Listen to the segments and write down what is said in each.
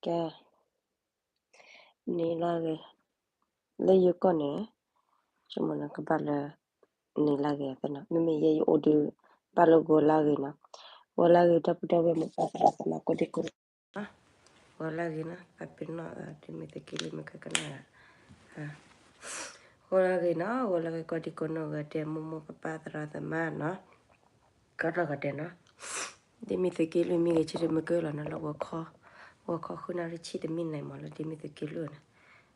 ကဲ, န့ၢ်လၢဂ့ၤ, လၢယကီၢ်န့ၣ်, ဆိကမိၣ်နကဘၣ်လၢ န့ၢ်လၢဂ့ၤသ့နီၤ, မ့မ့ၢ်ယဲယအိၣ်ဒီး ဘၣ်လၢဂီၤလၢဂ့ၤနီၤ, ဂီၤလၢဂ့ၤ ဒီပုၢ်ဒီဝဲၢ်မိၢ်ပၢ်သရၣ်သမါကိးဒံကိးနီၢ်, ဂီၤလၢဂ့ၤနီၤ, ပပ့ၤနီၣ် ဒ်မ့ၢ်သုးက့လွံၢ်မ့ၢ်ကကနၣ်, ဂီၤလၢဂ့ၤနီၤ, ဂီၤလၢဂ့ၤကိးဒံကိးနီၢ်ဂၤဒဲး မိၢ်မိၢ်ပၢ်ပၢ်သရၣ်သမါနီၤ, ကိးနီၢ်ဂၤဒဲးနီၤ, ဒ်မ့ၢ်သုးက့လွံၢ်မ့ၢ်ဂဲၤဆၢထၢၣ်မ့ၢ်ကလီၤနီၤ လၢဂီၤခီ, ဂီၤခီဃုနၣ်ရံၣ်ဆံတမံၣ်န့ၣ်မး လၢဒ်မ့ၢ်သုးက့လွံၢ်န့ၣ်,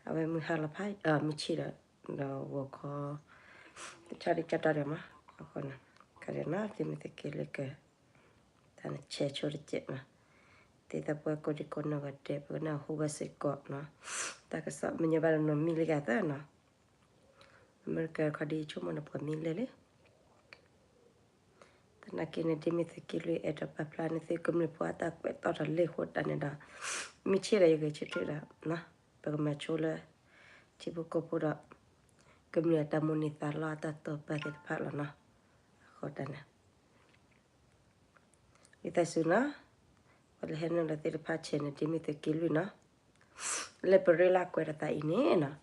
အဝဲမုၢ်ဟါလီၤဖး မုၢ်ဆ့ၣ်ဒီး, ဒီးဂီၤခီ, တၢ်ဒ်ကၢ်တၢ်ဒီးမး, အဃိန့ၣ်, ကဒဲးနီၤ ဒ်မ့ၢ်သုးက့လွံၢ်က တၢ်န့ၣ်ဆဲးဆိတစဲးနီၤ, ဒ်သိးပဝဲကိးဒံကိးနီၢ်ဂၤဒဲး ပကနၢ်ဟူဘၣ်စ့ၢ်ကီးနီၤ, တၢ်ကစီၣ်မ့ၢ်ညီဘၣ်လၢနီၢ်မံလၢယၤသၢနီၤ, အမဲရကၤခီဒ်ယဆိကမိၣ်န့ၣ် ပှၤမံလၢာ်လံ, သနာ်က့န့ၣ် ဒ်မ့ၢ်သုးက့လွံၢ်အဲၣ်ဒိးပာ်ဖျါန့ၢ်သုကမျၢၢ်ဖိအတၢ်ကွဲးသီၣ်ထီၣ်လံအဃိတၢ်န့ၣ်ဒီး, မုၢ်ဆ့ၣ်ဒီးယဂဲၤဆၢထၢၣ်ဒီး, ပကမၤဆိလၢ, ထံဖိကီၢ်ဖိဒီး, ကမျၢၢ်အတၢ်မိၣ်န့ၢ်သးလီအတၢ်တိာ်ပာ်သ့ၣ်တဖၣ်လီၤနီၤ, အဃိတၢ်န့ၣ် ဝံသးစူၤနီၤ, ပှၤလၢဟဲနုာ်လီၤသ့ၣ်တဖၣ်ဆဲးန့ၣ် ဒ်မ့ၢ်သုးက့လွံၢ်နီၤ, လၢပရၢလၢကွဲးဒီးသးအံၤန့ၣ်နီၤ,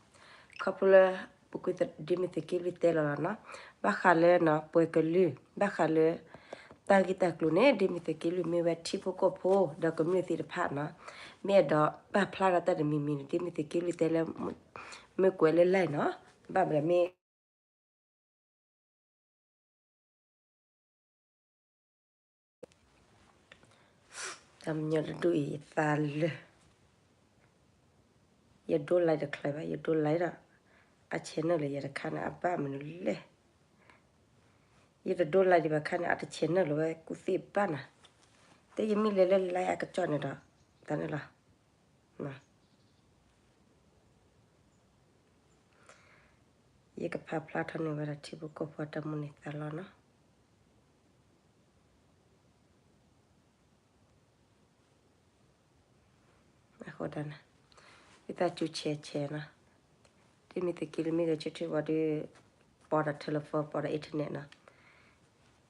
ခီဖျိလၢ, ပကွၢ်ဒ်မ့ၢ်သုးက့လွံၢ်တဲလီၤလီၤနီၤ, ဘၣ်ဃးလၢနီၤ ပှၤကလုာ် ဘၣ်ဃးလၢ, တၢ်ဂ့ၢ်တၢ်ကျိၤန့ၣ် ဒ်မ့ၢ်သုးက့လွံၢ်မ့ၢ်ဝဲထံဖိကီၢ်ဖိ ဒီးကမျၢၢ်သ့ၣ်တဖၣ်နီၤ, မ့ၢ်အဲၣ်ဒိးပာ်ဖျါဒီးတၢ်တမံၤမံၤန့ၣ် ဒ်မ့ၢ်သုးက့လွံၢ်တဲလၢ, မ့ၢ်ကွဲးလၢ line နီၤ, ဘၣ်မနုၤမ့ၢ် တၢ်မညီတဒူၣ်အံၤယသးလၢာ်, ယဒိ like တချၢဘၣ် ယဒိ like ဒီး, အ channel လၢယတခါန့ၣ် အဘၣ်မနုၤလဲၣ်, ယတဒိ like ဒံးဘၣ်ခါန့ၣ် အတ channel လၢၤဝဲကူၣ်သ့ၣ်ဘၣ်နၤ, တဲယမ့ၢ်လဲၤလၢ like အကစီၣ်န့ၣ်ဒီး, တၢ်န့ၣ်လီၤ ယကဖးဖျါထီၣ်န့ၢ်ဝဲဒၣ်ထံဖိကီၢ်ဖိအတၢ်မိၣ်န့ၢ်သးလီနီၤ, အဃိဒၣ်န့ၣ်, ဝံသးစူၤဆဲးဆဲးနီၤ, ဒ်မ့ၢ်သုးက့လွံၢ်မ့ၢ်ဂဲၤဆၢထၢၣ်ဝံၤဒီး, ပိာ်ဒီး telephone ပိာ်ဒီး internet နီၤ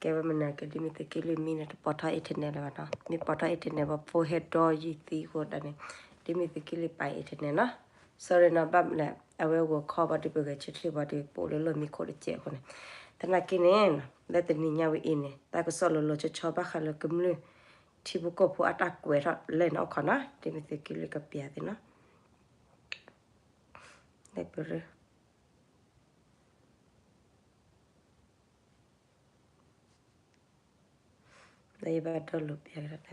ကဲဝဲမနုၤက့ ဒ်မ့ၢ်သုးက့လွံၢ်မံန့ၣ် တပိာ်ထီၣ် internet လၢၤဘၣ်နီၤ, မ့ၢ်ပိာ်ထီၣ် internet ဘၣ် phone ဟဲဒီယံာ်သံအဃိဒၣ်န့ၣ်, ဒ်မ့ၢ်သုးက့လွံၢ်ပာ် internet နီၤ, sorry နီၤ ဘၣ်မနုၤလဲၣ် အဝဲဂီၤခီဘၣ်ဒီးပဂဲၤဆၢထၢၣ်ဘၣ်ဒီး ပအိၣ်လၢလီၢ်မံခိၣ်တစဲးအဃိန့ၣ်, သနာ်က့န့ၣ်, လၢတနံၤညါဝဲအံၤန့ၣ် တၢ်ကစီၣ်လီၤလီၤဆီဆီဘၣ်ဃးလၢကမျၢၢ်, ထံဖိကီၢ်ဖိအတၢ်ကွဲးထီၣ်လဲၣ်န့ၣ်အိၣ်ခိးနီၤ ဒ်မ့ၢ်သုးက့လွံၢ်ကပျးသ့နီၤ, လၢပရၢ လၢယဘၣ်ဒီလိာ်ပျးကဒီ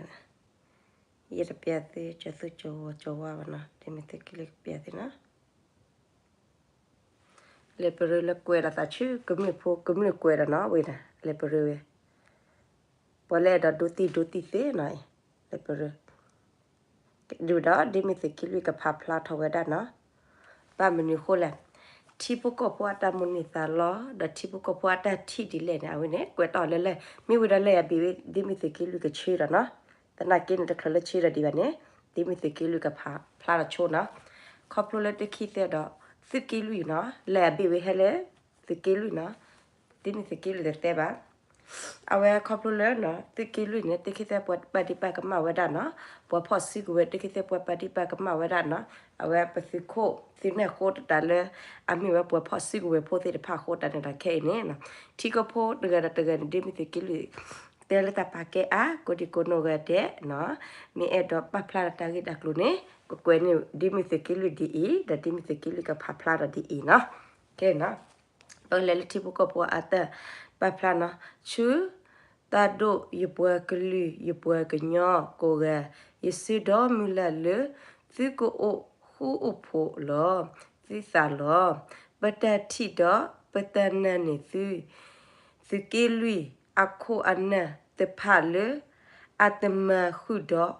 း, ယတပျးသု ကၠီၤသူကၠီၤဝီၤကၠီၤဝါဘၣ်နီၤ ဒ်မ့ၢ်သုးက့လွံၢ်ကပျးသ့နီၤ, လၢပရၢလၢကွဲးဒီးသးဆူကမျၢၢ်ဖိ ကမျၢၢ်ကွဲးဒီးနီၤ ဝဲဒၣ် လၢပရၢဝဲ, ပှၤလၢအဲၣ်ဒိးဒိသံၣ်ဒိသံၣ်သ့နီၤ, လၢပရၢ ဒုးဒီး ဒ်မ့ၢ်သုးက့လွံၢ်ကဖးဖျါထီၣ်ဝဲဒၣ်နီၤ, ဘၣ်မနုၤအဃိလဲၣ်, ထံဖိကီၢ်ဖိအတၢ်မိၣ်န့ၢ်သးလီ ဒီးထံဖိကီၢ်ဖိအတၢ်ထံၣ်ဒ်လဲၣ်န့ၣ် အဝဲန့ၣ် ကွဲးတီၢ်လၢလဲၣ် မ့ၢ်ဝံၤဒီးလဲၣ်အဘ့ၣ်ဝဲ ဒ်မ့ၢ်သုးက့လွံၢ်ကဆၢဒီးနီၤ, သနာ်က့န့ၣ် တချုးလၢဆၢဒီးဒံးဘၣ်န့ၣ်, ဒ်မ့ၢ်သုးက့လွံၢ်ကဖးဖျါထီၣ်ဆိနီၤ, ခီဖျိလၢတခံသ့ဒီး, သုးက့လွံၢ်နီၤ လဲၣ်အဘ့ၣ်ဝဲဟဲလၢ, သုးက့လွံၢ်နီၤ ဒ်မ့ၢ်သုးက့လွံၢ်တတဲဘၣ်, အဝဲခီဖျိလၢနီၤ သုးက့လွံၢ်န့ၣ် တခံသ့ပှၤပာ်ဒံးပာ်ကမၣ်ဝဲဒၣ်နီၤ, ပှၤဖီၣ်စုကဝဲၤ တခံသ့ပှၤပာ်ဒံးပာ်ကမၣ်ဝဲဒၣ်နီၤ, အဝဲပသုးခိၣ် သုးနဲၣ်ဃိတတးလၢ, အမ့ၢ်ဝဲပှၤဖီၣ်စုကဝဲၤဖိသ့ၣ်တဖၣ်အဃိတၢ်န့ၣ်ဒီးခဲအံၤန့ၣ်, ထံကီၢ်ဖိတဂၤဒီးတဂၤန့ၣ် ဒ်မ့ၢ်သုးက့လွံၢ် တဲလၢတၢ်ပာ်ကဲအါ ကိးဒံကိးနီၢ်ဂၤဒဲးနီၤ, မ့ၢ်အဲၣ်ဒိးပာ်ဖျါဒီးတၢ်ဂ့ၢ်တၢ်ကျိၤန့ၣ် ကကွဲးန့ၢ် ဒ်မ့ၢ်သုးက့လွံၢ်ဒ်အံၤ ဒီးဒ်မ့ၢ်သုးက့လွံၢ်ကဖးဖျါဒီးဒ်အံၤနီၤ, ခဲအံၤနီၤ ပကလဲၤလၢထံဖိကီၢ်ဖိအတၢ်ပာ်ဖျါနီၤ, ဆူ, တၢ်ဒိၣ်ယပှၤကလုာ် ယပှၤကညီကိးဂၤ, ယဆၢဒီးမုၢ်လၢ်လၢ သုကအိၣ်ဃူအိၣ်ဖိးလီၤ, သုသးလီၤ, ပတၢ်ထံၣ်ဒီးပတၢ်နာ်န့ၢ်သု, သုးက့လွံၢ်အခိၣ်အနၢ်တဖၣ်လၢ, အတမၤဃုာ်ဒီး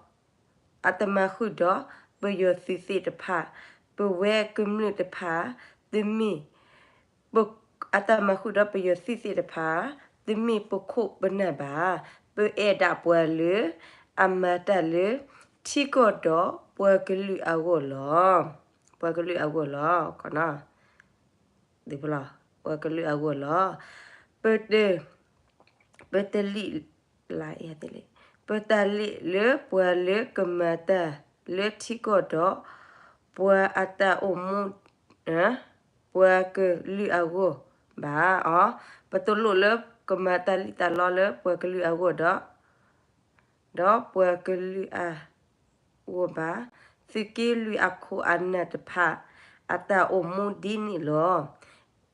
အတမၤဃုာ်ဒီးပယီၤသုးသ့ၣ်တဖၣ်, ပဝဲကမျၢၢ်တဖၣ်, တမ့ၢ်, အတမၤဃုာ်ဒီးပယီၤသုးသ့ၣ်တဖၣ်, တမ့ၢ်ပခိၣ်ပနၢ်ဘၣ်, ပအဲၣ်ဒၣ်ပှၤလၢ, အမၤတၢ်လၢ, ထံကီၢ်ဒီးပှၤကလုာ်အဂီၢ်လီၤ, ပှၤကလုာ်အဂီၢ်လီၤ, ပှၤကလုာ်အဂီၢ်လီၤ, ပတ ပတလံၣ် ပတၢ်လံၣ်လၢပှၤလၢကမၤတၢ် လၢထံကီၢ်ဒီး ပှၤအတၢ်အိၣ်မူ ပှၤကလုာ်အဂီၢ်ဘၣ်အီၤ, ပတလိၣ်လၢကမၤတၢ်လံၣ်တၢ်လီလၢပှၤကလုာ်အဂီၢ်ဒီး ဒီးပှၤကလုာ်အဂီၢ်ဘၣ်. သုးက့လွံၢ်အခိၣ်အနၢ်တဖၣ် အတၢ်အိၣ်မူဒ်န့ၣ်လီၤ.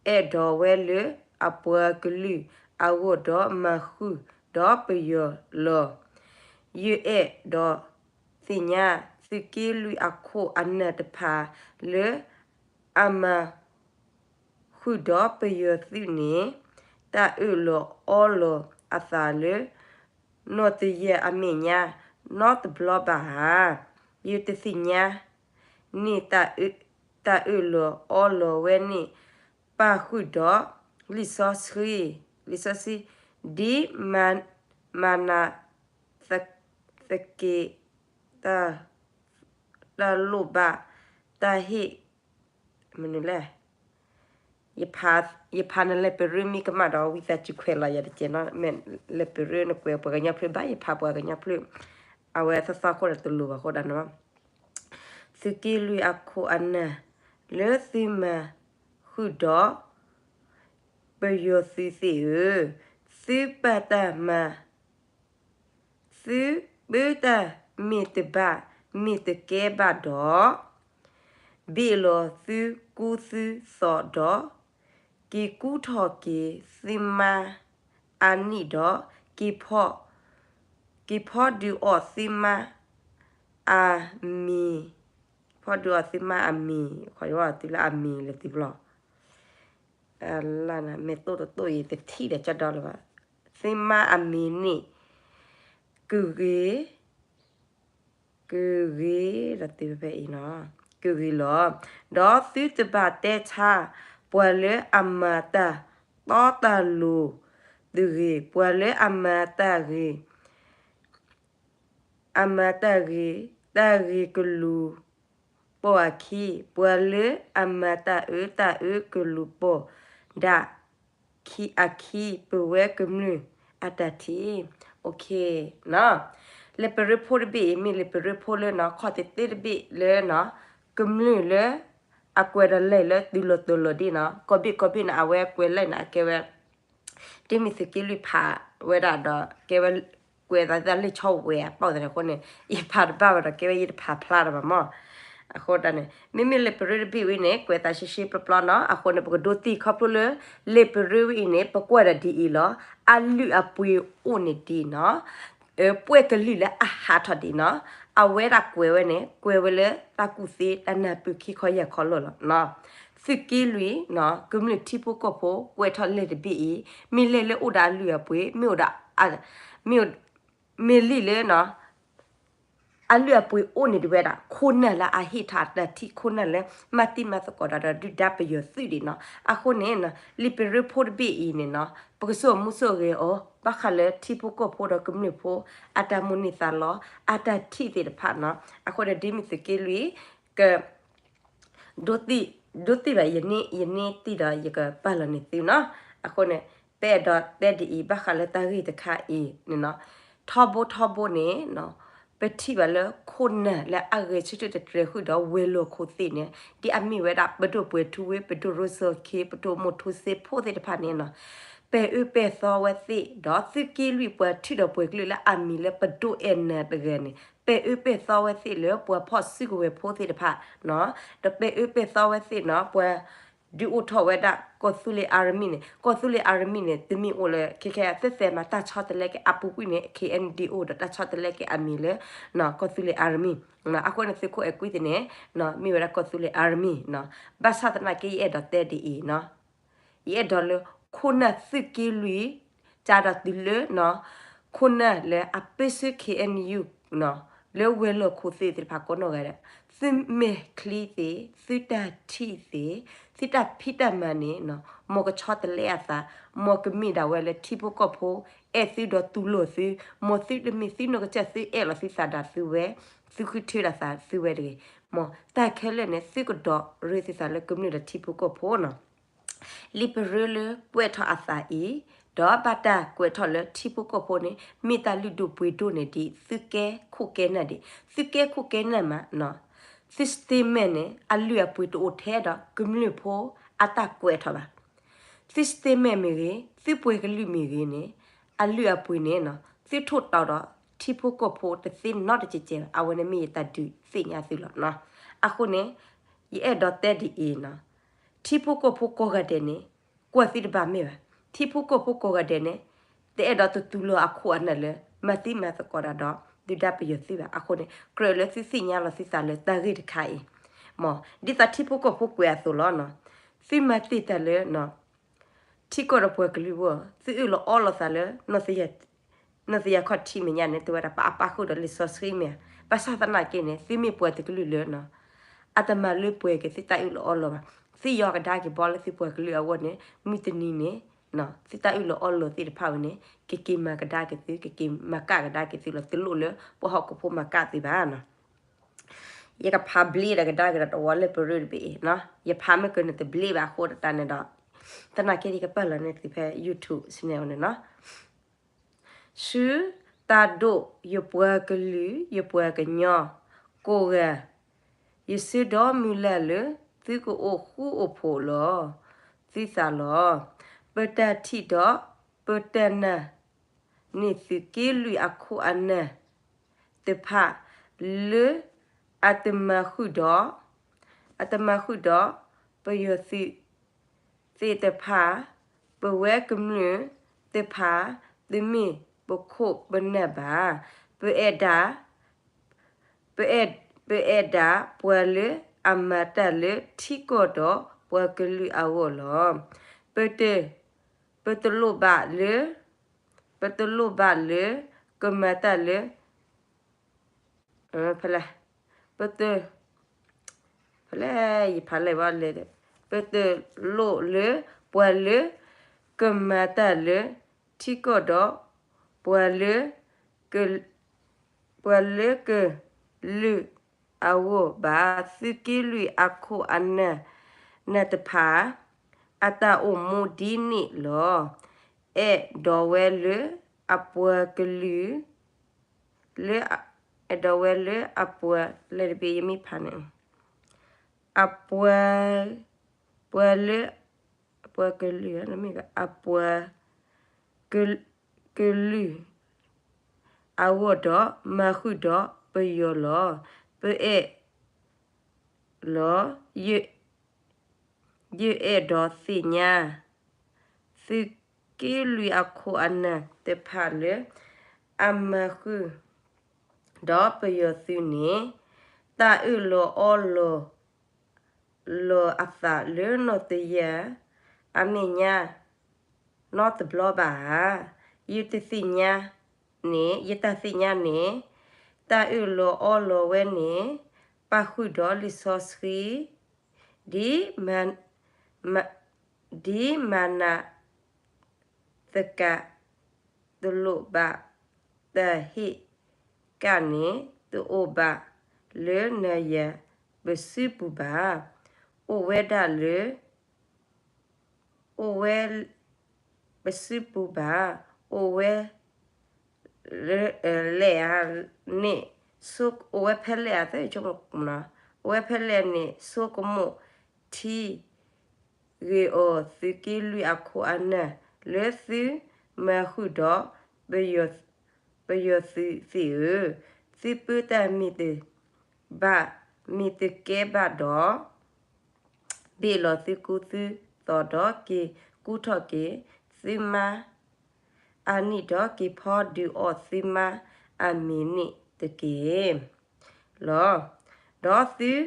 အဲၣ်ဒိးဝဲလၢအပှၤကလုာ်အဂီၢ်ဒီးမၤဃုာ်ဒီးပယီၤလီၤ. ယအဲၣ်ဒိးသ့ၣ်ညါသုးက့လွံၢ်အခိၣ်အနၢ်တဖၣ်လၢ အမၤ ဃုာ်ဒီးပယီၤသုးန့ၣ် တၢ်အၢၣ်လီၤအီလီၤအသးလၢ နီၢ်တယဲၢ်အမဲာ်ညါ နီတဘျီဘၣ်ဧါ. ယတသ့ၣ်ညါန့ၣ် တၢ်အၢၣ်လီၤအီလီၤဝဲန့ၣ် ပာ်ဃုာ်ဒီးလံာ်စီဆှံ, လံာ်စီဆှံ ဒ်မၤနၤသက့း တၢ်လိၣ်ဘၣ် တၢ်ဟ့ၣ် မနုၤလဲၣ်, ယဖးနလဲၤပရၢမံကမၣ်ဒီး ဝံသးစူၤခွဲးလီၤယၤတကဲးနီၤ, မ့ၢ်လဲၤပရၢနကွဲးပှၤကညီဖျၢၣ်ဘၣ် ယဖးပှၤကညီဖျၢၣ်, အဝဲသီသီခိၣ်ဒီးတလိၤဘၣ်အဃိဒၣ်နီၤ, သုးက့လွံၢ်အခိၣ်အနၢ် လၢသုမၤဃုာ်ဒီး ပယီၤသုးသ့ၣ်ဧၢ, သုပာ်တၢ်မၤ သုပၢတၢ်မ့ၢ်တဘၣ်မ့ၢ်တကဲဘၣ်ဒီး, ဘ့ၣ်လီၤသုကူသုသိးဒီး, က့ၤကူထီၣ်က့ၤသုမါအါနံၣ်ဒီး, က့ၤဖီဒုးအီၣ်သုမါအမံၤ, ဖီဒုးအီၣ်သုမါအမံၤ, ခီယီသုလၢအမံၤလၢသုဘျီ လၢနမ့ၢ်တိၣ်တတိၣ်အံၤ တထံၣ်ဒီးကၠီဒီလၢၤဘၣ်, သုမါအမံၤန့ၣ် ကဂ့ၤ, ကဂ့ၤဒီးသုဖဲအံၤနီၤ, ကဂ့ၤလီၤ. ဒီးသုတဘၣ်တဲဆါ ပှၤလၢအမၤတၢ်တီတၢ်လိၤတဂ့ၤ, ပှၤလၢအမၤတၢ်ဂ့ၤ အမၤတၢ်ဂ့ၤ, တၢ်ဂ့ၤကလူၤပိာ်အခံ, ပှၤလၢအမၤတၢ်အၢတၢ်အၢကလူၤပိာ်ဒၣ်ခံအခံ, ပဝဲကမျၢၢ်အတၢ်ထံၣ်, လဲၤပရၢဖိတဘ့ၣ်အံၤ မ့ၢ်လဲၤပရၢဖိလၢနီၤ ခီၣ်သ့ၣ်သ့ၣ်တဘ့ၣ်လၢနီၤ ကမျၢၢ်လၢ အကွဲးဒီးလဲၤလၢတုၤလီၤတီၤလီၤဒ်နီၤ ကီၢ်ဘ့ၣ်ကီၢ်ဘ့ၣ်န့ၣ် အဝဲကွဲးလဲၣ်န့ၣ် အကဲဝဲ ဒ်မ့ၢ်သုးက့လွံၢ်ဖးဝဲဒၣ်ဒီး ကဲဝဲကွဲးသးလၢဆီဝဲအပီၣ်သ့ၣ်အဃိန့ၣ် ယဖးတဘၣ်ဝဲဒီး ကဲဝဲယတဖးဖျါတဘၣ်မၢ်. အဃိဒၣ်န့ၣ် မ့မ့ၢ်လဲၤပရၢတဘ့ၣ်ဝံၤန့ၣ် ကွဲးသးရှဲရှဲပျီပျီနီၤ အဃိန့ၣ် ပကဒိးသံခီဖျိလၢ လဲၤပရၢဝံၤအံၤန့ၣ် ပကွၢ်ဒၣ်ဒ်အံၤလီၤ. အလုၢ်အပှ့ၤအိၣ်န့ၣ်ဒ်နီၤ ပှဲၤကလုာ်လၢအဟးထီၣ်ဒ်နီၤ အဝဲဒၣ်ကွဲးဝဲန့ၣ် ကွဲးဝဲလၢတၢ်ကူၣ်သ့တၢ်နၢ်ပၢၢ်ခံခီယၢ်ခီလီၤလီၤ. သုးက့လွံၢ် ကမျၢၢ်ထံဖိကီၢ်ဖိကွဲးထီၣ်လဲၤတဘ့ၣ်အံၤ မ့ၢ်လဲၤလၢအိၣ်ဒီးအလုၢ်အပှ့ၤ မ့ၢ်အိၣ်ဒီး မ့ၢ် မ့ၢ်လံလၢ အလုၢ်အပှ့ၤအိၣ်န့ၣ်ဒ်ဝဲဒၣ် ခိၣ်နၢ်လၢအဟ့ၣ်ထီၣ်အတၢ်ထံၣ် ခိၣ်နၢ်လၢ မၤတံၤမၤသကိးဒီးဒုၣ်ဒါပယီၤသုးဒ်နီၤ. အဃိန့ၣ် လံာ်ပရၢဖိတဘ့ၣ်အံၤန့ၣ်နီၤ ပကဆိၣ်မူဆိၣ်ဂဲၤအီၤ ဘၣ်ဃးလၢထံဖိကီၢ်ဖိဒီးကမျၢၢ်ဖိ အတၢ်မိၣ်န့ၢ်သးလီ အတၢ်ထံၣ်သ့ၣ်တဖၣ်နီၤ. အဃိန့ၣ် ဒ်မ့ၢ်သုးက့လွံၢ် က ဒိးသံၣ်ဘၣ် ယန့ၢ်တံၢ်ဒီး ယကပာ်လီၤန့ၢ်သုနီၤ. အဃိန့ၣ် ပအဲၣ်ဒိးတဲဒ်အံၤ ဘၣ်ဃးလၢတၢ်ဂ့ၢ်တခါအံၤန့ၣ်နီၤ ထီဘိထီဘိန့ၣ် ပထံၣ်ဘၣ်လၢခိၣ်နၢ်လၢအဂဲၤဆၢထၢၣ်တတြဲၤဃုာ်ဒီးဝဲၤလီၢ်ခိၣ်သ့ၣ်န့ၣ် ဒ်အမ့ၢ်ဝဲဒၣ် ပဒိၣ်ပှဲၤထူဝ့ ပဒိၣ်ရိစီၤခ့ ပဒိၣ်မိၢ်ထူစ့ဖိသ့ၣ်တဖၣ်န့ၣ်နီၤ ပဲာ်အၢပဲာ်သီဝဲသ့ၣ် ဒီးသုးက့လွံၢ်ပှၤထံၣ်ဒီးပှဲၤကလုာ်လၢအမံၤလၢပဒိၣ်အဲၣ်နၤတဂၤန့ၣ် ပဲာ်အၢပဲာ်သီဝဲသ့ၣ်လၢပှၤဖီၣ်စုကဝဲၤဖိသ့ၣ်တဖၣ်နီၤ ဒီးပဲာ်အၢပဲာ်သီဝဲသ့ၣ်နီၤ ပှၤ ဒုးအိၣ်ထီၣ်ဝဲဒၣ်ကီၢ်သူလ့ၤ army န့ၣ် ကီၢ်သူလ့ၤ army န့ၣ် တမ့ၢ်အိၣ်လၢ ခဲခဲ သ့ၣ်သဲးမးတၢ်ဆီတလဲက့ၤအပူၤကွံာ်န့ၣ် KNDO ဒီးတၢ်ဆီတလဲက့ၤအမံၤလၢ ကီၢ်သူလ့ၤ army အဃိန့ၣ် သုးခိၣ်အဲၤကွံသ့ၣ်န့ၣ် မ့ၢ်ဝဲဒၣ်ကီၢ်သူလ့ၤ army နီၤ ဘၣ်ဆၣ်သနာ်က့ ယအဲၣ်ဒိးတဲဒ်အံၤနီၤ ယအဲၣ်ဒိးလၢ ခိၣ်နၢ်သုးက့လွံၢ် ကဒီးတုၤလၢ ခိၣ်နၢ်လၢအပၢဆှၢ KNU လၢဝဲၤလီၢ်ခိၣ်သ့ၣ်သ့ၣ်တဖၣ်ကိးနီၢ်ဂၤဒဲး သုမဲာ်ချံသ့ၣ် သုတၢ်ထံၣ်သ့ၣ် သုတၢ်ဖံးတၢ်မၤန့ၣ် မ်ကဆီတလဲအသး မ်ကမ့ၢ်ဒၣ်ဝဲလၢထံဖိကီၢ်ဖိ အဲၣ်သုဒီးတူၢ်လိာ်သု မ်သုတမ့ၢ်သုနီၢ်ကစၢ် သုအဲၣ်လီၤသုသးဒၣ်သုဝဲ သုဃုထၢဒၣ်သးသုဝဲတဂ့ၤ မ်တၢ်ခဲလၢာ်န့ၣ် သုကဒိးရ့သုသးလၢကမျၢၢ်ဒီးထံဖိကီၢ်ဖိနီၤ လံာ်ပရၢလၢကွဲးထီၣ်အသးအံၤ ဒီးဘၣ်တၢ်ကွဲးထီၣ်လၢထံဖိကီၢ်ဖိန့ၣ် မ့ၢ်တၢ်လုၢ်ဒိၣ်ပှ့ၤဒိၣ်န့ၢ်ဒံး သုကဲခိၣ်ကဲနၢ်ဒံး, သုကဲခိၣ်ကဲနၢ်မးနီၤ, သု statement န့ၣ် အလုၢ်အပှ့ၤတအိၣ်ထဲဒီးကမျၢၢ်ဖိအတၢ်ကွဲးထီၣ်ဘၣ်. သု statement မ့ၢ်ဂ့ၤ, သုပှဲၤကလုာ်မ့ၢ်ဂ့ၤန့ၣ် အလုၢ်အပှ့ၤန့ၣ်နီၤ သုထိၣ်တီဒီးထံဖိကီၢ်ဖိတသ့နီတကဲကဲဘၣ်. အဝဲန့ၣ်မ့ၢ်ယတၢ်ဒုးသ့ၣ်ညါသုလီၤနီၤ. အဃိန့ၣ် ယအဲၣ်ဒိးတဲဒ်အံၤနီၤ, ထံဖိကီၢ်ဖိကိးဂၤဒဲးန့ၣ် ကွၢ်သုတဘၣ်မ့ၢ်ဘၣ်. ထံဖိကီၢ်ဖိကိးဂၤဒဲးန့ၣ် တအဲၣ်ဒိးတတူၢ်လိာ်အခိၣ်အနၢ်လၢ မၤသံမၤသကိးတၢ်ဒီး ဒုၣ်ဒါပယီၤသုဘၣ်. အဃိန့ၣ် ကြၢးလၢသုသ့ၣ်ညါလီၤသုသးလၢတၢ်ဂ့ၢ်တခါအံၤ, မ် ဒ်သိးထံဖိကီၢ်ဖိကွဲးအသိးလီၤနီၤ, သုမၤတ့ၢ်တၢ်လၢ ထံကီၢ်ဒီးပှၤကလုာ်အဂီၢ်, သုအၢၣ်လီၤအီလီၤသးလၢ နီၢ်သယၢၢ်ခီၣ်ထံးမဲာ်ညါန့ၣ် တဝဲဒၣ်ပအပၣ်ဃုာ်ဒီးလံာ်စီဆှံမ့ၢ်ဧါ. ဘၣ်ဆၣ်သနာ်က့န့ၣ် သုမ့ၢ်ပှၤတကလုာ်လၢ အတမၤလၢပှဲၤက့ၤသုတၢ်အၢၣ်လီၤအီလီၤဘၣ်. သုယီၤကဒါက့ၤဘီလၢသုပှၤကလုာ်အဂီၢ်န့ၣ် မုၢ်တနံၤန့ၣ် သုတၢ်အၢၣ်လီၤအီလီၤသ့ၣ်တဖၣ်ဝဲန့ၣ် ကက့ၤမၤကဒါက့ၤသု, ကက့ၤမၤကၣ်ကဒါက့ၤသုလီၤ. တလိၣ်လၢပှၤဟီၣ်ခိၣ်ဖိမၤကၣ်သုဘၣ်နီၤ. ယကဖးဘျ့ဒီးကဒါက့ၤဒီးတဝီလၢပရၢတဘ့ၣ်အံၤနီၤ. ယဖးမ့ၢ်ကန့ၣ်တဘျ့ဘၣ်အဃိဒၣ်တၢ်န့ၣ်ဒီး သနာ်က့ဒီး ယကပာ်လီၤန့ၢ်သုဖဲ YouTube channel န့ၣ်နီၤ. ဆူ တၢ်ဒိၣ်ယပှၤကလုာ် ယပှၤကညီ ကိးဂၤ, ယဆၢဒီးမုၢ်လၢ်လၢ သုကအိၣ်ဃူအိၣ်ဖိးလီၤ သုသးလီၤ. ပတၢ်ထံၣ်ဒီး ပတၢ်နာ်န့ၣ် သုးက့လွံၢ်အခိၣ်အနၢ်တဖၣ် လၢအတမၤဃုာ်ဒီး အတမၤဃုာ်ဒီး ပယီၤသုးသ့ၣ်တဖၣ်, ပဝဲကမျၢၢ်တဖၣ် တမ့ၢ်ပခိၣ်ပနၢ်ဘၣ်. ပအဲၣ်ဒၣ် ပအဲၣ်, ပအဲၣ်ဒၣ်ပှၤလၢအမၤတၢ်လၢထံကီၢ်ဒီးပှၤကလုာ်အဂီၢ်လီၤ. ပတ, ပတလိၣ်ဘၣ်လၢ, ပတလိၣ်ဘၣ်လၢ ကမၤတၢ်လၢ ဖဲလဲၣ်, ပတ, ဖဲလဲၣ်, ယဖးလဲၣ်ဘၣ်လဲၣ်, ပတလိၣ်လၢ ပှၤလၢကမၤတၢ်လၢထံကီၢ်ဒီး ပှၤလၢ ပှၤလၢကလုာ်အဂီၢ်ဘၣ်. သုးက့လွံၢ်အခိၣ်အနၢ်, နၢ်တဖၣ် အတၢ်အိၣ်မူဒ်န့ၣ်လီၤ. အဲၣ်ဒိးဝဲလၢအပှၤကလုာ်, လၢ, အဲၣ်ဒိးဝဲလၢအပှၤ, လၢတဘ့ၣ်ယမ့ၢ်ဖးန့ၣ်, အပှၤ, ပှၤလၢ အပှၤကလုာ်, အပှၤကလုာ်အဂီၢ်ဒီး မၤဃုာ်ဒီးပယီၤလီၤ. ပအဲၣ်လီၤ, ယအဲၣ်ဒိးသ့ၣ်ညါ သုးက့လွံၢ်အခိၣ်အနၢ်တဖၣ်လၢ အမၤဃုာ်ဒီးပယီၤသုးန့ၣ် တၢ်အၢၣ်လီၤအီလီၤ လီၤအသးလၢနီၢ်တယၢ်အမဲာ်ညါ နီတဘျီဘၣ်ဧါ. ယတသ့ၣ်ညါန့ၣ်, ယတၢ်သ့ၣ်ညါန့ၣ် တၢ်အၢၣ်လီၤအီလီၤဝဲန့ၣ် ပာ်ဃုာ်ဒီးလံာ်စီဆှံ ဒ်မၤ, မၤ, ဒ်မၤနးသကး တလိၣ်ဘၣ် တၢ်ဟ့ၣ်ကၣ်န့ၣ် တအိၣ်ဘၣ်လၢနၤယၤပစုပူၤဘၣ်. အိၣ်ဝဲဒၣ်လၢ အိၣ်ဝဲပစုပူၤဘၣ်. အိၣ်ဝဲ လဲၣ်ဧါန့ၣ်, အိၣ်ဝဲဖဲလဲၣ်ဧါ, အိၣ်ဝဲဖဲလဲၣ်န့ၣ် ဆိကမိၣ်ထံဂ့ၤအီၤ သုးက့လွံၢ်အခိၣ်အနၢ် လၢသုမၤဃုာ်ဒီး ပယီၤသုးသ့ၣ်ဧၢ, သုပၢတၢ်မ့ၢ်တဘၣ် မ့ၢ်တကဲဘၣ်ဒီး ဘ့ၣ်လီၤသုကူသုသိးဒီး က့ၤကူထီၣ်က့ၤသုမါအနံၣ်ဒီး က့ၤဖီဒုးအီၣ်သုမါအမံၤန့ၣ်တက့ၢ်လီၤ. ဒီး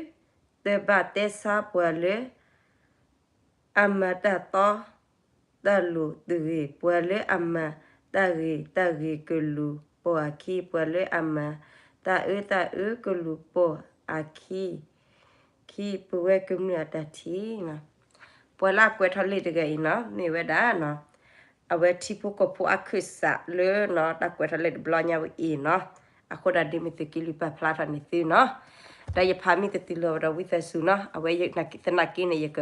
သုတဘၣ်တဲဆါပှၤလၢ အမၤတၢ်တီတၢ်လိၤတဂ့ၤ, ပှၤလၢအမၤတၢ်ဂ့ၤတၢ်ဂ့ၤကလူၤပိာ်အခံ, ပှၤလၢအမၤတၢ်အၢတၢ်အၢကလူၤပိာ်အခံ, ခံပဝဲကမျၢၢ်အတၢ်ထံၣ်, ပှၤလၢအကွဲးထီၣ်လံာ်တဂၤအံၤနီၤ မ့ၢ်ဝဲဒၣ် အဝဲထံဖိကီၢ်ဖိအခၢၣ်စးလၢ တၢ်ကွဲးထီၣ်လံာ်တဘျီညါဝဲအံၤနီၤ, အဃိဒၣ်ဒ်မ့ၢ်သုးက့လွံၢ်ပာ်ဖျါထီၣ်န့ၢ်သုနီၤ, ဒီးယဖးမ့ၢ်တတုၤလီၤဒီးဝံသးစူၤနီၤ, အဝဲသနာ်က့န့ၣ် ယက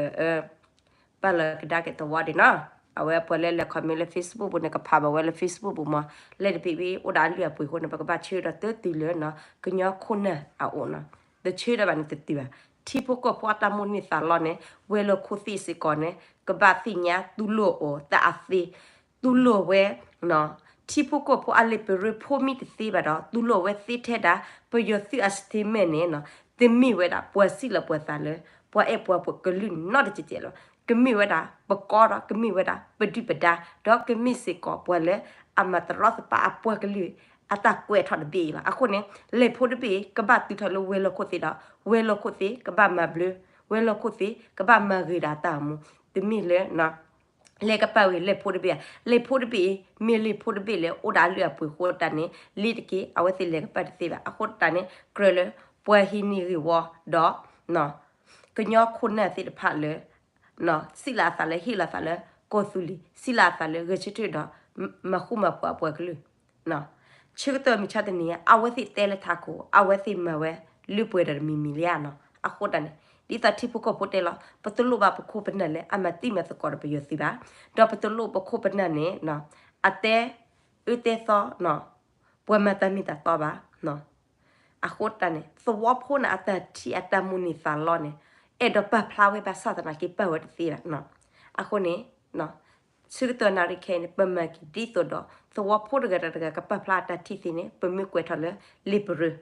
ပာ်လီၤကဒါက့ၤတဝီဒံးနီၤ. အဝဲပှၤလၢလဲၤ comment လၢ Facebook ပူၤန့ၣ် ကဖးဘၣ်ဝဲလၢ Facebook ပူၤမး, လဲၤတဘ့ၣ်ဘ့ၣ်အိၣ်ဒီးအလုၢ်အပှ့ၤအဃိန့ၣ် ပကဘၣ်ဆၢကတီၢ်တတုၤလၢနီၤ ကညီခိၣ်နၢ်အအိၣ်နီၤ, တဆၢဒီးဘၣ်န့ၣ်တတုၤဘၣ်. ထံဖိကီၢ်ဖိအတၢ်မိၣ်န့ၢ်သးလီန့ၣ် ဝဲၤလီၢ်ခိၣ်သ့ၣ်စ့ၢ်ကီးန့ၣ် ကဘၣ်သ့ၣ်ညါတူၢ်လိာ်အီၤတၢ်အသ့, တူၢ်လိာ်ဝဲ ထံဖိကီၢ်ဖိအလံာ်ပရၢဖိမ့ၢ်တသ့ဘၣ်ဒီး တူၢ်လိာ်ဝဲသ့ထဲဒၣ် ပယီၤသုးအ statement န့ၣ်နီၤ, တမ့ၢ်ဝဲဒၣ်ပှၤစံးလီၤပှၤသးလၢ ပှၤအဲၣ်ပှၤကလုာ်နီတစဲးစဲးလီၤ. ကမ့ၢ်ဝဲဒၣ်ပကီဒီး ကမ့ၢ်ဝဲဒၣ်ပဒုၣ်ပဒါ ဒီးကမ့ၢ်စ့ၢ်ကီးပှၤလၢအမၤတရီတပါအပှၤကလုာ်အတၢ်ကွဲးထီၣ်တဘ့ၣ်အံၤလီၤ. အဃိန့ၣ် လံာ်ဖိတဘ့ၣ်အံၤ ကဘၣ်တုၤထီၣ်လၢဝဲၤလီၢ်ခိၣ်သ့ၣ်ဒီး ဝဲၤလီၢ်ခိၣ်သ့ၣ်ကဘၣ်မၤဘျါ, ဝဲၤလီၢ်ခိၣ်သ့ၣ်ကဘၣ်မၤဂ့ၤဒီးတၢ်အိၣ်မူ, တမ့ၢ်လၢ လဲၤကပာ်ဝဲလံာ်ဖိတဘ့ၣ်ဧါ, လံာ်ဖိတဘ့ၣ်အံၤ မ့ၢ်လံာ်ဖိတဘ့ၣ်လၢအိၣ်ဒီးအလုၢ်အပှ့ၤအဃိတၢ်န့ၣ် လံာ်တက့ၢ် အဝဲသ့ၣ်လဲၤကပာ်တသ့ဘၣ်. အဃိတၢ်န့ၣ် ကြၢးလၢ ပှၤဟံးန့ၢ်ဂ့ၢ်ဝီဒီး ကညီခိၣ်နၢ်သ့ၣ်တဖၣ်လၢ စံးလီၤအသးလၢ ဟ့ၣ်လီၤသးလၢ ကီၢ်သူလ့ၤ စံးလီၤအသးလၢ ဂဲၤဆၢထၢၣ်ဒီး မၤဃူမၤဖိးအပှၤကလုာ် ဆၢကတီၢ်မုၢ်ဆါတနံၤ အဝဲသ့ၣ်တဲလၢထးခိၣ် အဝဲသ့ၣ်မၤဝဲ လၢပှဲၤဒီးတမံၤမံၤလံဧါနီၤ. အဃိတၢ်န့ၣ် ဒ်သိးထံဖိကီၢ်ဖိတဲလီၤ ပတလိၣ်ဘၣ်ပခိၣ်ပနၢ်လၢအမၤတံၤမၤသကိးဒီးပယီၤသုးဘၣ်, ဒီးပတလိၣ်ပခိၣ်ပနၢ်န့ၣ် အတဲအၢတဲသီ ပှၤမၤတၢ်မ့ၢ်တၢ်တီဘၣ်. အဃိတၢ်န့ၣ် သဝီဖိန့ၣ် အတၢ်ထံၣ်အတၢ်မိၣ်န့ၢ်သးလီန့ၣ် အဲၣ်ဒိးပာ်ဖျါဝဲဘၣ်ဆၣ်သနာ်က့ပာ်ဝဲတသ့ဘၣ်. အဃိန့ၣ် ဆၢကတီၢ်နၣ်ရံၣ်ခဲအံၤန့ၣ် ပမၤက့ၤဒ်သိးဒီး သဝီဖိတဂၤဒီးတဂၤကပာ်ဖျါအတၢ်ထံၣ်သ့န့ၣ် ပမ့ၢ်ကွဲးထီၣ်လၢလံာ်ပရၢ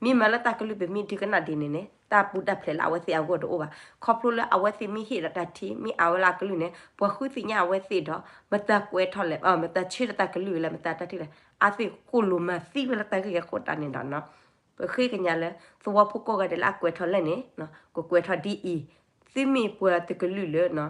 မ့ၢ်မၤလၢတၢ်ကလုၢ်ပမ့ၢ်ဒုးကနၣ်ဒ်န့ၣ်န့ၣ် တၢ်ပူၤတၢ်ဖျဲးလၢအဝဲသ့ၣ်အဂီၢ်တအိၣ်ဘၣ်. ခီဖျိလၢအဝဲသ့ၣ်မ့ၢ်ဟ့ၣ်ဒီးတၢ်ထံၣ် မ့ၢ်အဝဲလၢအကလုၢ်န့ၣ် ပှၤဃုသ့ၣ်ညါအဝဲသ့ၣ်ဒီး မတၤကွဲးထီၣ်လဲၣ် မတၤဆၢဒီးတၢ်ကလုၢ်လၢမတၤတၢ်ထံၣ်လဲၣ် အဝဲသ့ၣ်ဃိၣ်လိာ်မၤသံဝဲလၢတၢ်ဂ့ၢ်အဃိတၢ်န့ၣ်ဒီး ပဃ့ကညးလၢ သဝီဖိကိးဂၤဒဲးလၢအကွဲးထီၣ်လဲၣ်န့ၣ် ကကွဲးထီၣ်ဒ်အံၤ, သုမ့ၢ်ပှၤတကလုာ်လၢ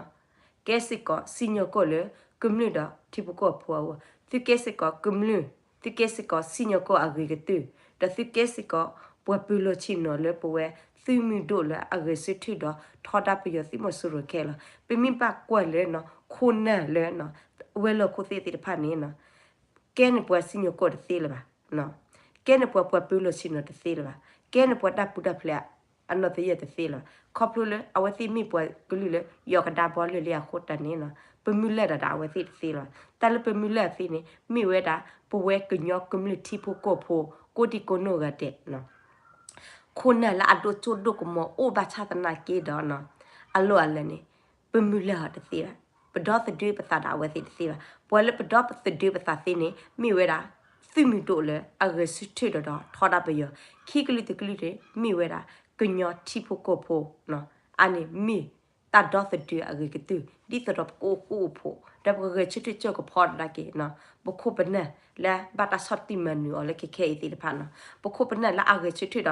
ကဲစ့ၢ်ကီးစံၣ်ညီၣ်ကွီၢ်လၢကမျၢၢ်ဒီးထံဖိကီၢ်ဖိအဂီၢ်, သုကဲစ့ၢ်ကီးကမျၢၢ်, သုကဲစ့ၢ်ကီးစံၣ်ညီၣ်ကွီၢ်အဂ့ၤကတၢၢ်, ဒီးသုကဲစ့ၢ်ကီးပှၤပၢၤလီၢ်ဆ့ၣ်နီၤလၢပဝဲ သုးမုၢ်ဒိၣ်လၢအဂဲၤဆၢထၢၣ်ဒီးထီဒါပယီၤသုးမီၤစိရိၤခဲလၢာ်လီၤ. ပမ့ၢ်ဘၣ်ကွၢ်လၢ ခိၣ်နၢ်လၢ ဝဲၤလီၢ်ခိၣ်သ့ၣ်သ့ၣ်တဖၣ်န့ၣ် ကဲန့ၣ်ပှၤစံၣ်ညီၣ်ကွီၢ်တသ့လၢၤဘၣ်. ကဲန့ၣ်ပှၤပှၤပၢၤလီၢ်ဆ့ၣ်နီၤတသ့လၢၤဘၣ်. ကဲန့ၣ်ပှၤတၢ်ပူၤတၢ်ဖျဲးအနီၣ်တယၢၢ်တသ့လၢၤဘၣ်. ခီဖျိလၢအဝဲသ့ၣ်မ့ၢ်ပှၤကလုာ်လၢ ယီၤကဒါဘီလၢာ်လံအဃိတၢ်န့ၣ် ပမုၢ်လၢ်ဒၣ်ဒီးအဝဲသ့ၣ်တသ့လၢၤဘၣ်. တၢ်လၢပမုၢ်လၢ်သ့န့ၣ် မ့ၢ်ဝဲဒၣ် ပဝဲကညီကမျၢၢ်ထံဖိကီၢ်ဖိ ကိးဒံကိးနီၢ်ဂၤဒဲး ခိၣ်နၢ်လၢအဒိၣ်စိဒိၣ်ကမီၤအိၣ်ဘၣ်ဆၣ်သနာ်က့ဒီး အလီၢ်အလၢ်န့ၣ် ပမုၢ်လၢ်အီၤတသ့ဘၣ်. ပဒီသဒၢပသးဒီးအဝဲသ့ၣ်တသ့ဘၣ်. ပှၤလၢပဒီသဒၢပသးသ့န့ၣ် မ့ၢ်ဝဲဒၣ် သုးမုၢ်ဒိၣ်လၢအဂဲၤဆၢထၢၣ်ဒီးထီဒါပယီၤ, ခံကလုာ်တကလုာ်န့ၣ် မ့ၢ်ဝဲဒၣ် ကညီထံဖိကီၢ်ဖိ အန့ၣ်မ့ၢ်တၢ်ဒီသဒၢအဂ့ၤကတၢၢ် ဒ်သိးဒီးပကအိၣ်ဃူအိၣ်ဖိး ဒီးပကဂဲၤဆၢထၢၣ်ကၢၢ်ကဖီဒၣ်က့ၤ ပခိၣ်ပနၢ်လၢဘၣ်တၢ်ဆီၣ်တံၢ်မၤနၢၤအီၤလၢခဲခဲအံၤသ့ၣ်တဖၣ်န့ၣ် ပခိၣ်ပနၢ်လၢအဂဲၤဆၢထၢၣ်ဒီး ထီဒါ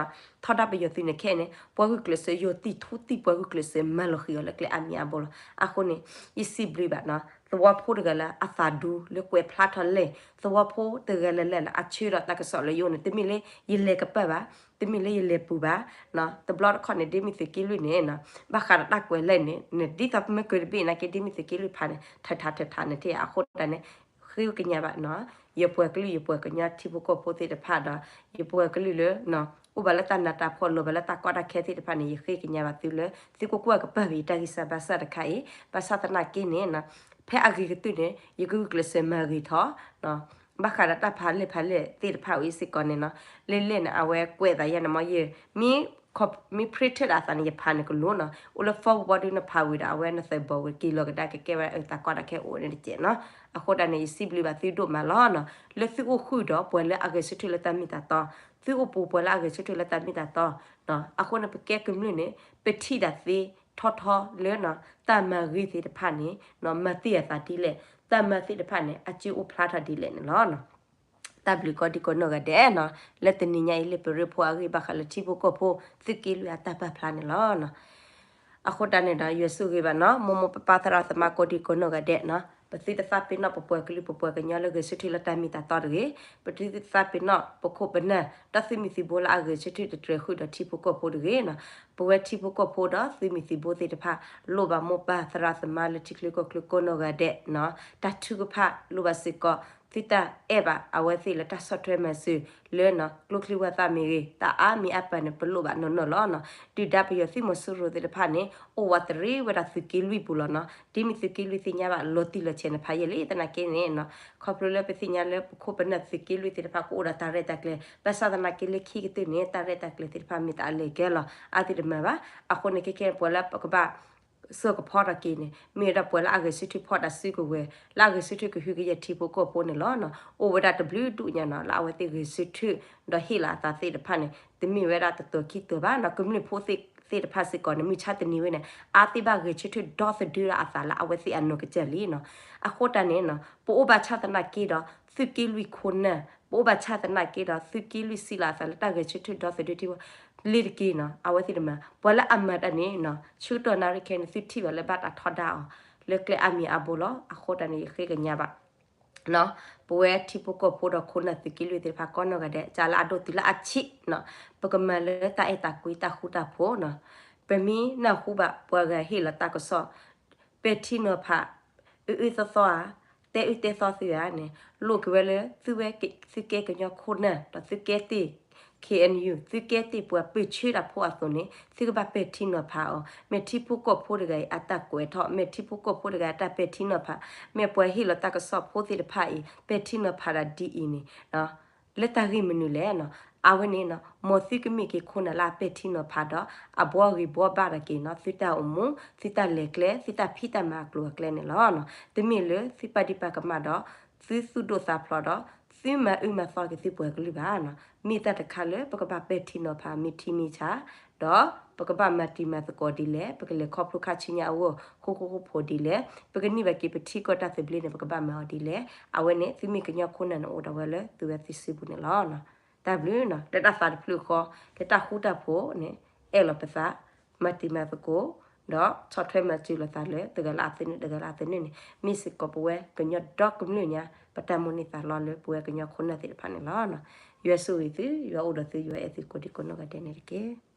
ပယီၤသုးန့ၣ်ခဲအံၤန့ၣ် ပှၤဂုာ်ကျဲးစၢးယိာ်တံၢ်ထူတံၢ် ပှၤဂုာ်ကျဲးစၢးမၤလီၤဃံၤအီၤလၢကျဲအါမံၤအါဘိလီၤ. အဃိန့ၣ် ယစံးဘျုးဘၣ် သဝီဖိတဂၤလၢအသးဒူလၢကွဲးဖျါထီၣ်လဲၣ်, သဝီဖိတဂၤလၢ်လၢ်လၢအဆၢဒီးတၢ်ကစီၣ်လၢယအိၣ်န့ၣ် တမ့ၢ်လၢယလဲၤကပာ်ဘၣ်, တမ့ၢ်လၢယလဲၤပူၤဘၣ် တဘျီတခီၣ်န့ၣ် ဒ်မ့ၢ်သုးက့လွံၢ်န့ၣ် ဘၣ်ဃးဒီးတၢ်ကွဲးလဲၣ်န့ၣ် ဒ်သိးမ့ၢ်ကၢၤတဘ့ၣ်နာ်က့ ဒ်မ့ၢ်သုးက့လွံၢ်ဖးန့ၣ် ထၢထးထၢထးန့ၣ်ထဲအဃိတၢ်န့ၣ် ဃ့ကညးဘၣ် ယပှၤကလုာ် ယပှၤကညီထံဖိကီၢ်ဖိသ့ၣ်တဖၣ်ဒီး ယပှၤကလုာ်လၢ အိၣ်ဘၣ်လၢတၢ်နးတၢ်ဖှီၣ် လီၤဘၣ်လၢတၢ်ကီတၢ်ခဲသ့ၣ်တဖၣ်န့ၣ် ယဃ့ကညးဘၣ်သုလၢ သုကကွၢ်ကပၢ်ဝံၤတၢ်ဂံၢ်စၢ်ဘါစၢ်တခါအံၤ ဘၣ်ဆၣ်သနာ်က့န့ၣ် ဖဲအဂ့ၤကတၢၢ်န့ၣ် ယကဂုာ်ကျဲးစၢးမၤဂ့ၤထီၣ် ဘၣ်ဃးဒီးတၢ်ဖးလဲၢ်ဖးလဲၢ်သ့ၣ်တဖၣ်ဝဲစ့ၢ်ကီးန့ၣ်နီၤ လဲၢ်လဲၢ်န့ၣ် အဝဲကွဲးသးယါန့ၣ်မ့ၢ်ယ မ့ၢ် မ့ၢ် print အသးန့ၣ် ယဖးန့ၣ်ကလိၤနီၤ အိၣ်လၢ phone ဘီဒုးနဖးဝံၤဒီး အဝဲနသးဘီဝံၤ က့ၤလီၤကဒါကကဲဝဲအတၢ်ကီတၢ်ခဲအိၣ်န့ၣ်တကဲးနီၤ အဃိတၢ်န့ၣ် ယစံးဘျုးဘၣ်သုဒိၣ်မးလီၤနီၤ လၢသုအိၣ်ဃုာ်ဒီးပှၤလၢအဂဲၤဆၢထၢၣ်လၢတၢ်မ့ၢ်တၢ်တီ သုအိၣ်ပူၤပှၤလၢအဂဲၤဆၢထၢၣ်လၢတၢ်မ့ၢ်တၢ်တီ အဃိန့ၣ် ပကဲကမျၢၢ်န့ၣ် ပထံၣ်ဒၣ်သ့ထီထီလၢ တၢ်မၤဂ့ၤသ့ၣ်တဖၣ်န့ၣ် မၤသ့အသးဒ်လဲၣ် တၢ်မၤသ့ၣ်တဖၣ်န့ၣ် အစ့အိၣ်ဖျါထီၣ်ဒ်လဲၣ်န့ၣ်လီၤ. တၢ်ဘျုးကိးဒံကိးနီၢ်ဂၤဒဲးနီၤ လၢတနံၤညါအံၤလၢပရၢဖိအဂ့ၢ်ဘၣ်ဃးလၢထံဖိကီၢ်ဖိ သုးက့လွံၢ်အတၢ်ပာ်ဖျါန့ၣ်လီၤ. အဃိတၢ်န့ၣ်ဒီး ယွၤဆိၣ်ဂ့ၤဘၣ်နီၤ မိၢ်မိၢ်ပၢ်ပၢ်သရၣ်သမါကိးဒံကိးနီၢ်ဂၤဒဲးနီၤ ပသုတသးပ့ၤနီၣ်ပပှၤကလုာ်ပပှၤကညီလၢဂဲၤဆၢထၢၣ်လၢတၢ်မ့ၢ်တၢ်တီတဂ့ၤ ပသုတသးပ့ၤနီၣ်ပခိၣ်ပနၢ် ဒီးသုးမုၢ်သံၣ်ဘိလၢအဂဲၤဆၢထၢၣ်တတြဲၤဃုာ်ဒီးထံဖိကီၢ်ဖိတဂ့ၤနီၤ ပဝဲထံဖိကီၢ်ဖိဒီးသုးမုၢ်သံၣ်ဘိသ့ၣ်တဖၣ် လိၣ်ဘၣ်မိၢ်ပၢ်သရၣ်သမါလၢထံချၢကီၢ်ချၢကိးနီၢ်ဂၤဒဲးနီၤ တၢ်ထုကဖၣ်လိၣ်ဘၣ်စ့ၢ်ကီး သုတၢ်အဲၣ်ဘၣ်အဝဲသ့ၣ်လၢတၢ်ဆီၣ်ထွဲမၤစၢၤလၢ ကျိချံဝၢ်သၣ်မ့ၢ်ဂ့ၤ, တၢ်အါမံၤအါပၤန့ၣ် ပလိၣ်ဘၣ်နီၢ်နီၢ်လီၤ. ဒုၣ်ဒါပယီၤသုးမီၤစိရိၤသ့ၣ်တဖၣ်န့ၣ် အိၣ်ဝးတရံးဝဲဒၣ်သုးက့လွံၢ်ပူၤလီၤနီၤ. ဒ်မ့ၢ်သုးက့လွံၢ်သ့ၣ်ညါဘၣ်လီၤတံၢ်လီၤဆဲးန့ၣ်ဖးယံာ်လံသနာ်က့န့ၣ်, ခီဖျိလၢပသ့ၣ်ညါလၢပခိၣ်ပနၢ်သုးက့လွံၢ်သ့ၣ်တဖၣ်ကအိၣ်ဒီးတၢ်ရဲၣ်တၢ်ကျဲၤ, ဘၣ်ဆၣ်သနာ်က့လၢခံကတၢၢ်န့ၣ် တၢ်ရဲၣ်တၢ်ကျဲၤသ့ၣ်တဖၣ်မ့ၢ်တၢ်အလဲၤကဲလီၤ အါသ့ၣ်တမၤဘၣ်. အဃိန့ၣ်ခဲခဲပှၤလၢပကဘၣ် စၢကဖီထီၣ်က့ၤန့ၣ် မ့ၢ်ဝဲဒၣ်ပှၤလၢအဂဲၤဆၢထၢၣ်ဖီၣ်တၢ်စုကဝဲၤ, လၢအဂဲၤဆၢထၢၣ်ကဟုကယာ်ထံဖိကီၢ်ဖိန့ၣ်လီၤ. အိၣ်ဝဲဒၣ်တဘျုးဒူၣ်ညါနီၤ လၢအဝဲသ့ၣ်ဂဲၤဆၢထၢၣ်ဒီးဟ့ၣ်လီၤအသးသ့ၣ်တဖၣ်န့ၣ် တမ့ၢ်ဝဲဒၣ်တတီၤခံတီၤဘၣ်နီၤ. ကမျၢၢ်ဖိသ့ၣ်တဖၣ်စ့ၢ်ကီးန့ၣ် မုၢ်ဆါတနံၤဝဲန့ၣ် အါသ့ၣ်ဘၣ်ဂဲၤဆၢထၢၣ်ဒီသဒၢလၢအသးလၢအဝဲသ့ၣ်အနီၢ်ကစၢ်လံနီၤ. အဃိတၢ်န့ၣ်နီၤ ပအိၣ်ဘၣ်ဆၣ်သနာ်က့ဒီး သုးက့လွံၢ်ခိၣ်နၢ်, ပအိၣ်ဘၣ်ဆၣ်သနာ်က့ဒီးသုးက့လွံၢ်စံးလီၤအသးလၢတၢ်ဂဲၤဆၢထၢၣ်ဒီသဒၢထံဖိ လ့ၤတက့ၢ်နီၤ. အဝဲသ့ၣ်တမၤ ပှၤလၢအမၤတၢ်န့ၣ်နီၤ ဆၢကတီၢ်နၣ်ရံၣ်ခဲန့ၣ် သုထံၣ်ဘၣ်လၢဘၣ်တၢ်ထီဒါအီၤ လၢကျဲအါမံၤအါဘိလီၤ. အဃိတၢ်န့ၣ် ယဃ့ကညးဘၣ် ပဝဲထံဖိကီၢ်ဖိဒီးခိၣ်နၢ်သုးက့လွံၢ်သ့ၣ်တဖၣ်ကိးနီၢ်ဂၤဒဲး ကလၢအဒိၣ်တုၤလၢအဆံးနီၤ ပကမၤလၢတၢ်အဲၣ်တၢ်ကွံတၢ်ဃူတၢ်ဖိးနီၤ. ပမ့ၢ်နၢ်ဟူဘၣ်ပှၤဂၤဟ့ၣ်လီၤတၢ်ကစီၣ် ပဲာ်ထံနီၤဖး အုၣ်အုၣ်သီသီဧါ, တဲအုၣ်တဲသီသုဧါန့ၣ် လိၣ်က့ၤဝဲလၢသုဝဲ သုကဲကညီခိၣ်နၢ် ဒီးသုကဲသ့ၣ် K N U သုကဲသ့ၣ်ပှၤပၢၢ်ဆၢတၢ်ဖိအသိးန့ၣ် သုကဘၣ်ပဲာ်ထံနီၤဖးအီၤ. မ့ၢ်ထံဖိကီၢ်ဖိတဂၤအံၤ အတၢ်ကွဲးထီၣ်, မ့ၢ်ထံဖိကီၢ်ဖိတဂၤအတၢ်ပဲာ်ထံနီၤဖး, မ့ၢ်ပှၤဟ့ၣ်လီၤတၢ်ကစီၣ်ဖိသ့ၣ်တဖၣ်အံၤ ပဲာ်ထံနီၤဖးဒ်အံၤန့ၣ် လၢတၢ်ဂ့ၢ်မနုၤလဲၣ်နီၤ. အဝဲန့ၣ်နီၤ မ်သုကမ့ၢ်က့ၤခိၣ်နၢ်လၢအပဲာ်ထံနီၤဖးဒီး အဘှီဂ့ၤဘှီဘၣ်တၢ်က့ၤနီၤ သုတၢ်အိၣ်မူ သုတၢ်လဲၤကျဲ သုတၢ်ဖံးတၢ်မၤအကျိၤအကျဲန့ၣ်လီၤ. တမ့ၢ်လၢသုပာ်ဒံးပာ်ကမၣ်ဒီး သုသူၣ်ဒိၣ်သးဖျိးဒီး သုမၤအုၣ်မၤသီက့ၤသုပှၤကလုာ်ဘၣ်နီၤ. မ့ၢ်တၢ်တခါလၢပကဘၣ်ပဲာ်ထံနီၤဖးမ့ၢ်ထံမ့ၢ်ဆး ဒီးပကဘၣ်မၤတံၤမၤသကိးဒ်လဲၣ်, ပကလဲၤခီဖျိခါဆူညါအဂီၢ် ဃိဃိဖိဒ်လဲၣ်, ပကန့ၢ်ဘၣ်က့ၤပထံကီၢ်တၢ်သဘျ့န့ၣ် ပကဘၣ်မၤအီၤဒ်လဲၣ်. အဝဲန့ၣ် သုမ့ၢ်ကညီခိၣ်နၢ်န့ၣ် အိၣ်ဒၣ်ဝဲလၢသုဝဲသ့ၣ်စုပူၤန့ၣ်လီၤ. တၢ်ဘျုးနီၤ လၢတၢ်သးတဖျၢၣ်ဃီ လၢတၢ်ဃူတၢ်ဖိးန့ၣ် အဲၣ်လီၤပသး မၤတံၤမၤသကိး ဒီးဆီၣ်ထွဲမၤစၢၤလိာ်သးလၢတဂၤလၢအသနၢၣ် တဂၤလၢအသနၢၣ်န့ၣ် မ့ၢ်စ့ၢ်ကီးပဝဲကညီဒီကမျၢၢ်ညါ ပတၢ်မိၣ်န့ၢ်သးလီလၢပဝဲကညီခိၣ်နၢ်သ့ၣ်တဖၣ်န့ၣ်လီၤ. ယွၤဆိၣ်ဂ့ၤသု, ယွၤအိၣ်ဒီးသု, ယွၤအဲၣ်သုကိးဒံကိးနီၢ်ဂၤဒဲးန့ၣ်တက့ၢ်.